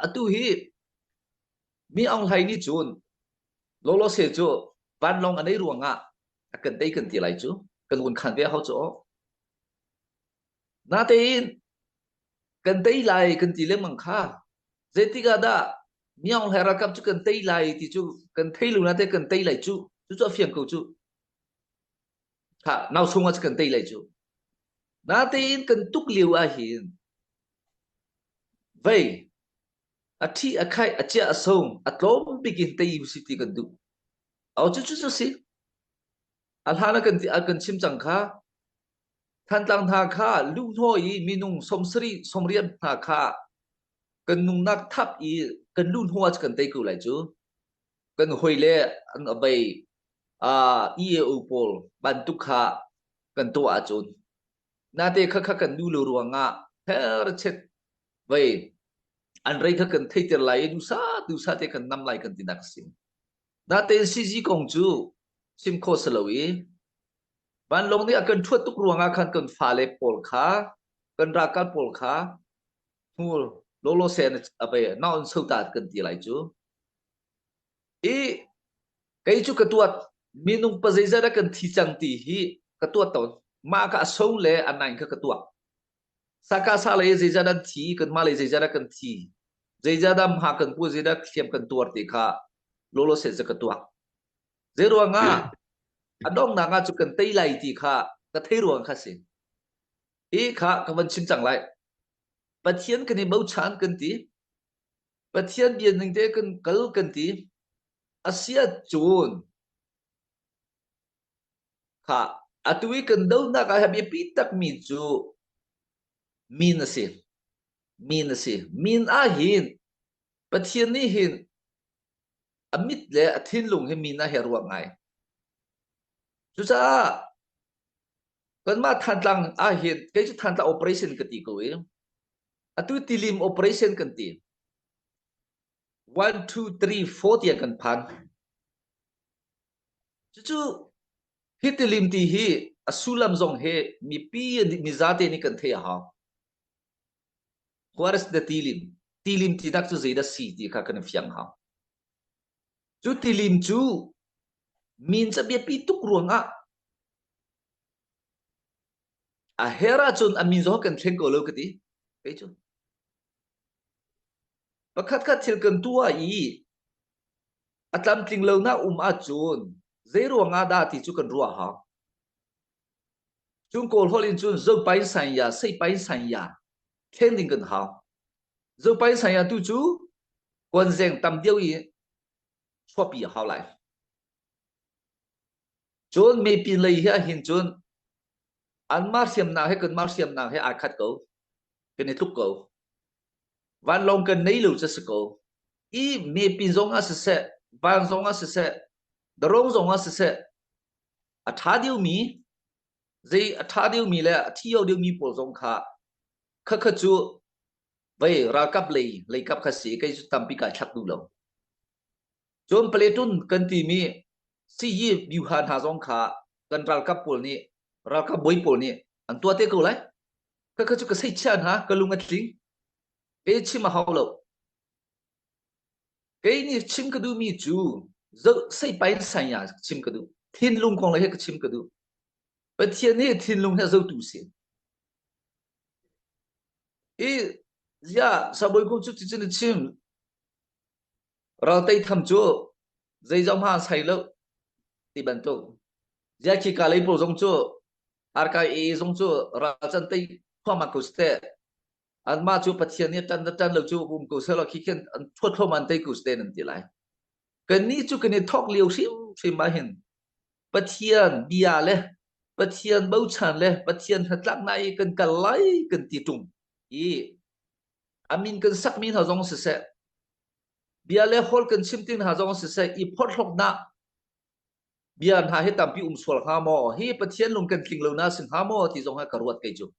atu hi Mi Aung Hlaing nih cun lawlaw se cu vanlawng a nei ruangah a kan tei kan ti lai cu kan vun khan ve hau cu aw. Natein kan tei lai kan ti lengmang kha zeitik ah dah Mi Aung Hlaing ralkap cu kan tei lai ti cu kan thei lo nate kan tei lai cu cu cu a fiang ko cu. Ha nau sung ah kan tei lai cu. Natein kan tuk lio ah hin vei A ṭhi, a khaih, a ciah, a sung, a tlawm bik in tei usih ti kan duh. Aw cucu cu si. A hlan ah kan a kan chim cang kha. Thantlang hna kha luhhnawh i minung 70 sawmriat hna kha kan nungnak thap i kan luhhnawh ah kan tei ko lai cu. Kan hoi le an abei uh, EAO pawl bantuk kha kan tuah ahcun nate kha kha kan nu lo ruangah her chet vei an rei kha kan theiter lai i dusa dusa te kan nam lai kan tinak a si. Natein CG kong cu chim khawh si lo i vanlawng nih a kan ṭhuat tuk ruangah khan kan fale pawl kha kan ralkap pawl kha hmur lawlaw sen a vei naun sota kan ti lai cu. I kei cu ka tuat minung pa zeizat a kan thi cang ti hi ka tuat tawn. Mah kha a so le a nain kha ka tuak. Sakasa lei zeizat an thi, kanmah lei zeizat ah kan thi, zeizat dah hma kan pu, zeidah hliam kan tuar ti kha lawlaw set ka tuak. Zei ruangah a donghnak ah cu kan tei lai ti kha ka thei ruang kha si. Hi kha ka van chim cang lai. Pathian kan i bochan kan ti. Pathian bia ning te kan kal kan ti. Asia cun Kha atu i kan dohnak ah biapi takmi cu min a si. Min a si. Min ah hin Pathian nih hin a mit le a thinlung hi min ah hi a ruah ngai. Cucaah kanmah Thantlang ah hin kei cu Thantlang operation ka ti ko i atu tilim operation kan ti. 1 2 3 4 tiang kan phan. Cucu hi tilim ti hi a sullam zong hi mipi mizate nih kan theih a hau. What is the tilim? Tilim ti nak cu zeidah si ti kha kan i fiang hau. Cu tilim cu min ca biapi tuk ruangah a her ahcun a min zong kan thleng ko lo ka ti. Kei cu. Pakhat khat thil kan tuah i A tlamtling lonak um ahcun zeiruang ah dah ti cu kan ruah hau. Cun Kawl holh in cun zopain sanya, seipain sanya thlen ding kan hau. Zopain sanya tu cu kuanzeng tam deuh i chuahpi a hau lai. Cun mepin lei hi ahhin cun anmah hriamnak he kanmah hriamnak he aa khat ko. Kan i tluk ko. Vanlawng kan nei lo cu si ko. I mepin zong ah siseh, van zong ah siseh, darong zong ah siseh, a ṭha deuhmi, zei a ṭha deuhmi le a thi deuhmi pawl zong kha khakha cu vei ralkap lei leikap kha si kei cu tampi kai thlak duh lo. Cun platoon kan timi siyi byuha hna zong kha kan ralkap pawl nih ralkap bawi pawl nih an tuah te ko lai. Khakha cu ka seihchiah hna, ka lung a tling. Kei chim a hau lo. Kei nih chim ka duhmi cu zoh seipai saya chim ka duh. Thinlung kong le he ka chim ka duh. Pathian nih thinlung he zotu si. I zia sabawi kong cu ticun a chim. Ral tei tham cu zeizong hma sai lo ti bantuk. Zia khi ka lei pawl zong cu arkai e zong cu ral can tei khuama ko ste. Anmah cu Pathian nih ṭan ṭan lo cu um ko selaw khi khin an thuat thluahmah an tei ko ste nan ti lai. Kannih cu kan i thawk lio hrimhrim ah hin Pathian bia le Pathian bochan le Pathian hnatlaknak i kan kal lai kan ti ṭung i a min kan sakmi hna zong siseh bia le holh kan chim ti hna zong siseh i phorhlawknak bia hna hi tampi um sual hnga maw hi Pathian lung kan tling lo na si hnga maw ti zong hi ka ruat kei cu.